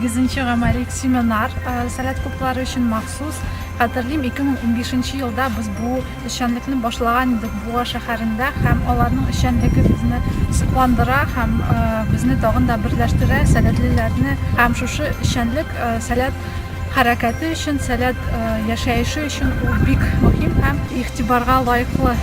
Сигезенче гамәли семинар Сәләт клублары өчен махсус. Хәтерлим, 2015 елда без бу эшчәнлекне башлаган идек Буа шәһәрендә һәм аларның эшчәнлеге безне сокландыра һәм безне тагын да берләштерә, сәләтлеләрне һәм шушы эшчәнлек Сәләт хәрәкәте өчен, Сәләт яшәеше өчен ул бик мөһим һәм игътибарга лаеклы.